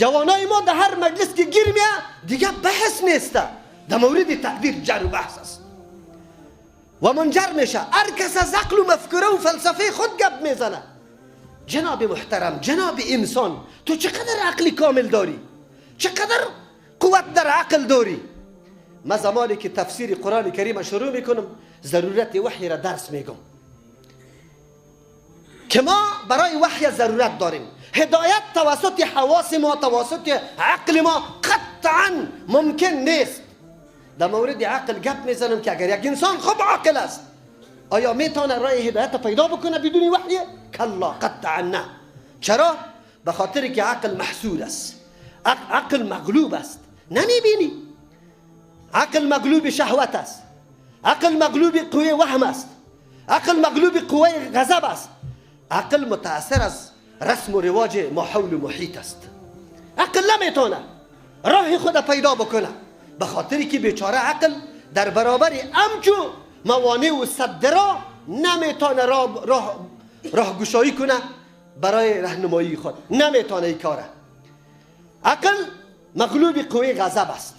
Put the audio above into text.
جوانای ما در هر مجلس که گیر میه دیگه بحث نیست، در مورد تقدیر جر و بحث است و منجر میشه هر کس از عقل و مفکوره و فلسفه خود گپ میزنه. جناب محترم، جناب انسان، تو چقدر عقل کامل داری، چقدر قوت در عقل داری. ما زمانی که تفسیر قرآن کریم شروع میکنم، ضرورت وحی را درس میگم که ما برای وحی ضرورت داریم. هدایت توسط حواس ما، توسط عقل ما قطعا ممکن نیست. در مورد عقل گپ میزنم که اگر یک انسان خوب عاقل است، آیا میتونه راه هدایت پیدا بکنه بدون وحی؟ کلا، قطعا نه. چرا؟ به خاطر که عقل محصور است، عقل مغلوب است. نمیبینی؟ عقل مغلوب شهوت است، عقل مغلوب قوه وهم است، عقل مغلوب قوه غضب است، عقل متاثر از رسم و رواج ماحول و محیط است. عقل نمیتونه راه خود پیدا بکنه، به خاطری که بیچاره عقل در برابر امچو موانع و سد نمیتونه راه گشایی کنه برای راهنمایی خود، نمیتونه این کاره. عقل مغلوب قوه غضب است.